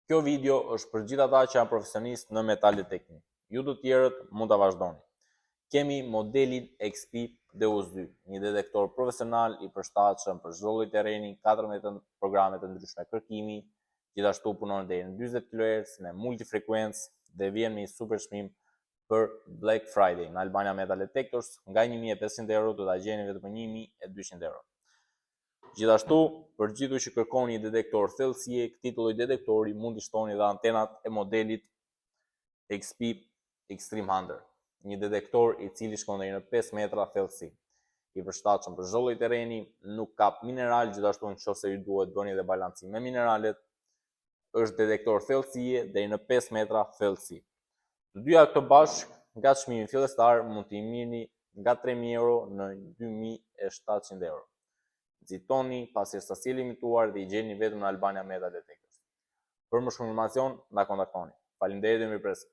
Kjo video është për gjithë ata që janë profesionistë në metal detecting. Ju të tjerët mund ta vazhdoni. Kemi modelin XP Deus 2, një detektor profesional i përshtatshëm për çdo lloj terreni, 14 programe të ndryshme kërkimi, gjithashtu punon deri në 40 kHz me multifrekuencë dhe vjen me një super çmim për Black Friday në Albania Metal Detectors nga 1500 euro do ta gjeni vetëm për 1200 euro. Gjithashtu, për gjithë ju që kërkoni një detektor thellësie, këtij lloj detektori mund t'i shtoni edhe antenat e modelit XP Extreme Hunter, një detektor i cili shkon deri në 5 metra thellësi. I përshtatshëm për çdo lloj terreni, nuk kap mineral, gjithashtu nëse ju duhet bëni edhe balancim me mineralet, është detektor thellësie deri në 5 metra thellësi. Të dyja këto bashkë, nga çmimi fillestar mund t'i merrni nga 3000 euro në 2700 euro. Nxitoni pasi është sasi e limituar dhe i gjeni vetëm në Albania Metal Detectors. Për më shumë informacion, na kontaktoni. Faleminderit dhe mirëpresim.